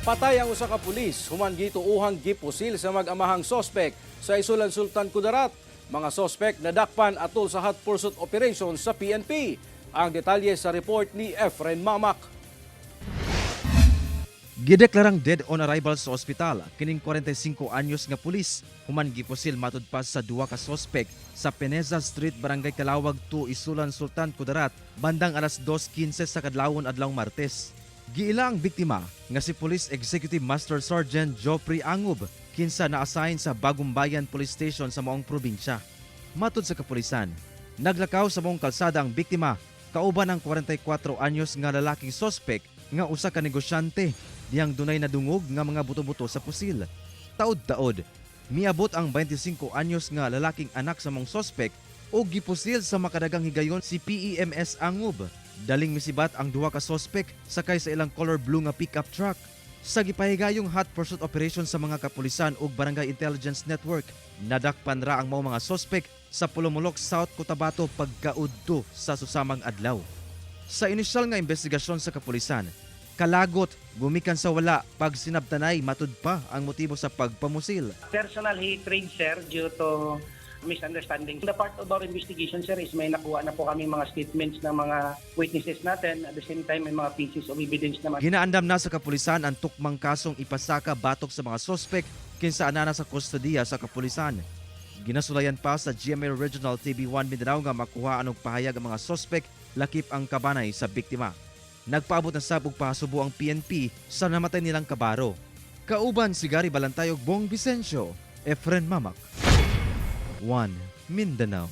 Patay ang usa ka pulis human gituohang gipusil sa mag-amahang sospek sa Isulan, Sultan Kudarat. Mga sospek nadakpan atol sa hot pursuit operation sa PNP. Ang detalye sa report ni Efren Mamak. Gideklarang dead on arrival sa ospital kining 45 anyos nga pulis human gipusil matud pa sa duha ka sospek sa Peneza Street, Barangay Kalawag 2, Isulan, Sultan Kudarat bandang alas 2:15 sa kadlawon adlaw Martes. Giila ang biktima nga si Police Executive Master Sergeant Joffrey Angub, kinsa na-assign sa Bagumbayan Police Station sa maong probinsya. Matud sa kapulisan, naglakaw sa maong kalsada ang biktima kauban ang 44 anyos nga lalaking sospek nga usa ka negosyante dihang dunay nadungog nga mga buto-buto sa pusil. Taod-taod, miabot ang 25 anyos nga lalaking anak sa maong sospek ug gipusil sa makadagang higayon si PEMS Angub. Daling misibat ang duha ka sospek sakay sa ilang color blue nga pickup truck. Sa gipahigayong hot pursuit operation sa mga kapulisan ug Barangay Intelligence Network, nadakpan ra ang maong mga sospek sa Polomolok, South Cotabato pagkaudto sa susamang adlaw. Sa inisyal nga investigasyon sa kapulisan, kalagot gumikan sa wala pagsinabtanay matud pa ang motibo sa pagpamusil. Personal hatred, sir, due to misunderstanding. The part of our investigation, sir, is may nakuha na po kami mga statements ng mga witnesses natin. At the same time, may mga pieces of evidence naman. Ginaandam na sa kapulisan ang tukmang kasong ipasaka batok sa mga sospek kinsa anana sa kustodiya sa kapulisan. Ginasulayan pa sa GMA Regional TV1 Mindanao nga makuha og pahayag ang mga sospek lakip ang kabanay sa biktima. Nagpaabot na sab og pahasubo ang PNP sa namatay nilang kabaro. Kauban si Gary Balantay ug Bong Vicencio, Efren Mamak. 1 Mindanao.